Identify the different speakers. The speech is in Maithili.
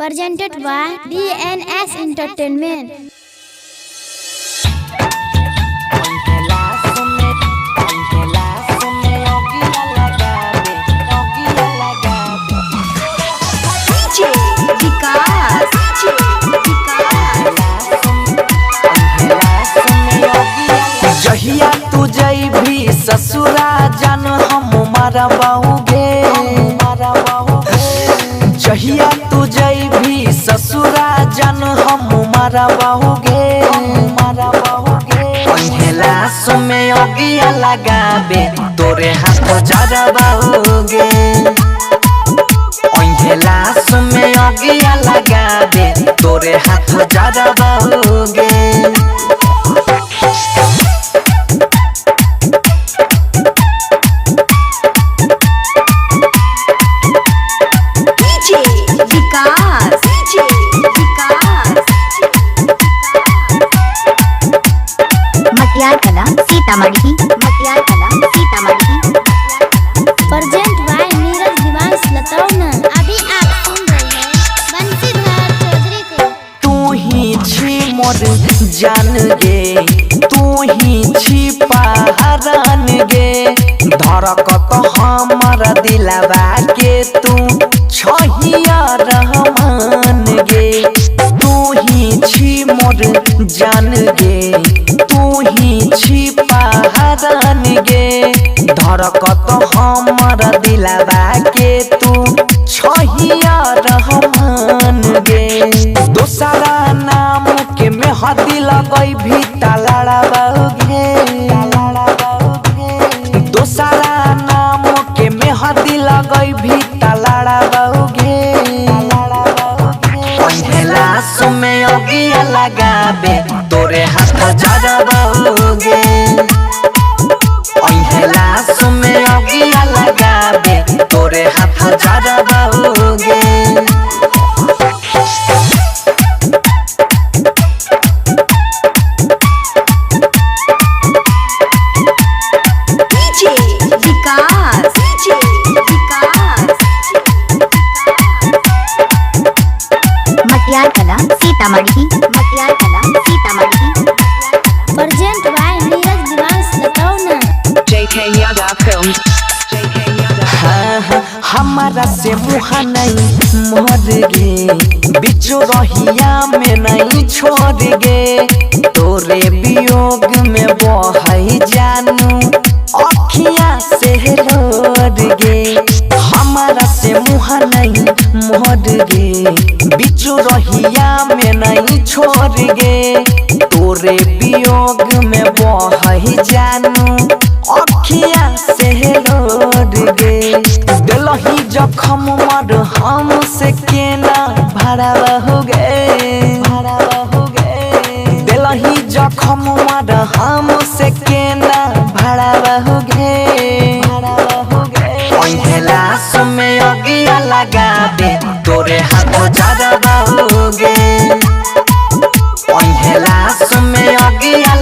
Speaker 1: Presented by DNS Entertainment.
Speaker 2: DJ Vikas, DJ Vikas.
Speaker 3: जहिया तू जैभी ससुरा जान हम मरबाऊगे। जहिया तू जैभी ससुरा जान हम मरबाऊगे। पहिला सुमे अगिया लगाबे तोरे हाथ जरबाऊगे। पहिला सुमे अगिया लगाबे तोरे हाथ जरबाऊगे।
Speaker 2: DJ Vikas, DJ Vikas. Matiyar Kala, Sitamarhi, Matiyar Kala, Sitamarhi.
Speaker 1: Present by Neeraj Divansh Latauna. अभी आप सुन रहे हैं बंसीधर चौधरी को।
Speaker 3: तू ही छी मोर जान गे, तू ही छी पहरान गे। धड़कत हमर दिलवा के तू छहिया रहमान गे। तू ही छी मोर जान गे, तू ही छी पहरान गे। धड़कत हमर दिलवा के तू छहिया रहमान गे। दोसरा नाम के मेहदी लगई भी तलड़ाबाऊगे। दोसरा नाम के मेहदी लगई भी तलड़ाबाऊगे। पहिला सुमे अगिया लगाबे तोरे हाथ जरबाऊगे। पहिला सुमे अगिया लगाबे तोरे हाथ जरबाऊगे।
Speaker 2: DJ Vikas, DJ Vikas. Matiyar Kala, Sitamarhi, Matiyar Kala, Sitamarhi.
Speaker 1: Present by Neeraj Divansh Latauna.
Speaker 4: JK Yadav Films. JK Yadav.
Speaker 3: हाँ, हाँ, हमारा से मुँह नहीं मोर गे, बिचो रहिया में नहीं छोड़ गे। तोरे वियोग में बहई जानू अखिया से लोर गे। हमारा से मुँह नहीं मोर गे, बिचो रहिया में नहीं छोड़ गे। तोरे वियोग में बहई जानू अखिया से लोर गे। दिलही जखम मर हम से केना भरावा हो गए। दिलही जखम मर हम से केना भरावा हो गए। पहिला सुमे अगिया लगाबे तोरे हाथ जरबाऊगे। पहिला सुमे अगिया